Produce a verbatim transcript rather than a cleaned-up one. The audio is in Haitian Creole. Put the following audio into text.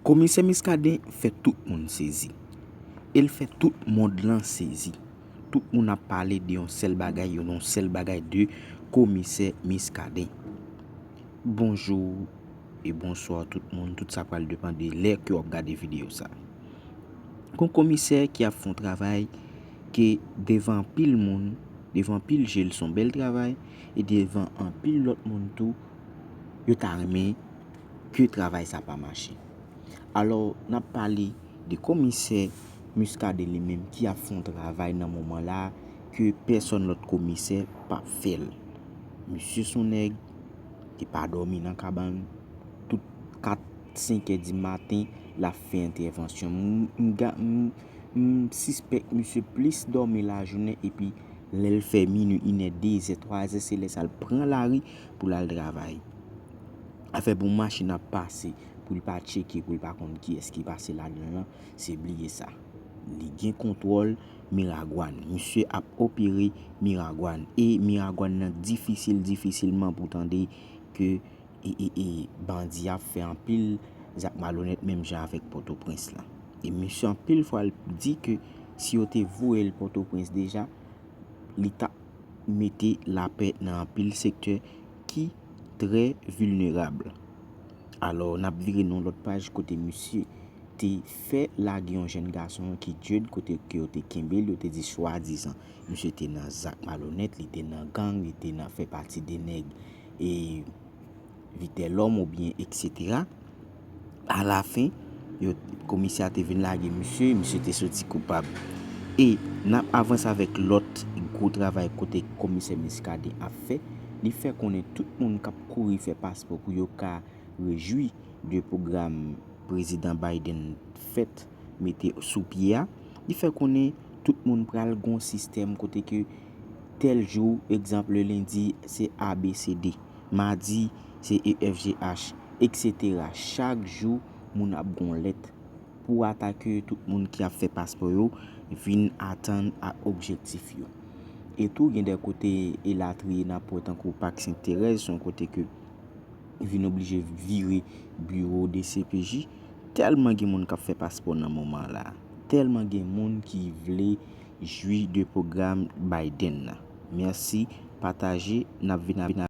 Komisè Muscadin fè tout moun sezi. E l fè tout mond lan sezi. Tout moun ap pale de yon sèl bagay, yon sèl bagay de Komisè Muscadin. Bonjou e bonswa tout moun, tout sa pral depann de lè ke w ap gade videyo sa. Gon komisè ki ap fè yon travay ke devan anpil moun, devan anpil je l se yon bèl travay, e devan anpil lòt moun tou, yo ta renmen ke travay sa pa mache. Alò, n ap pale de komisè Muscadin li menm ki ap fè yon travay nan moman la ke pèsonn lòt komisè p ap fè l. Misye se yon nèg ki pa dòmi nan kabann, tout kat, senk è di maten, l ap fè entèvansyon. M, m, ga- m, m sispèk misye plis dòmi lajounen, epi lè l fè minwi, inè, dezè, twazè, se lè sa l pran lari pou l al travay. Afè pou machin ap pase, pou l pa tcheke, pou l pa konn kiyès ki pase ladan l lan, se bliye sa. Li gen kontwòl Miragwàn. Misye ap opere Miragwàn. E Miragwàn nan difisil, difisilman pou tande ke e, e, e, bandi ap fè anpil zak malonèt menm jan avèk Pòtoprens lan. E misye anpil fwa l di ke si yo te voye l Pòtoprens deja, li t ap mete lapè nan anpil sektè ki trè vilnerab. Alò, n ap vire nan yon lòt paj kote misye te fè lage yon jèn gason ki Jude, kote ke yo te kenbe l, yo te di swadizan misye te nan zak malonèt, li te nan gang, li te nan fè pati de nèg e Vitelhomme oubyen etsetera. Alafen, yo, komisè a te vin lage misye, misye te soti koupab. E n ap avanse avèk lòt gwo travay kote komisè Muscadin ap fè. Li fè konnen tout moun k ap kouri fè paspò pou yo ka rejwi de pwogram prezidan Biden fèt mete sou pye a, li fè konnen tout moun pral gon sistèm kote ke tèl jou, egzanp, le lendi, se A B C D, madi, se E F G H, etsetera. Chak jou, moun ap gon lèt pou atake tout moun ki ap fè paspò yo vin atann a objektif yo. E tou, gen de kote elatriye n ap wè tankou Pak Sent Terèz, se yon kote ke vin oblije vire biwo de C P J. Tèlman gen moun k ap fè paspò nan moman la. Tèlman gen moun ki vle jwi de pwogram Biden nan. Mèsi, pataje, n ap vin, vin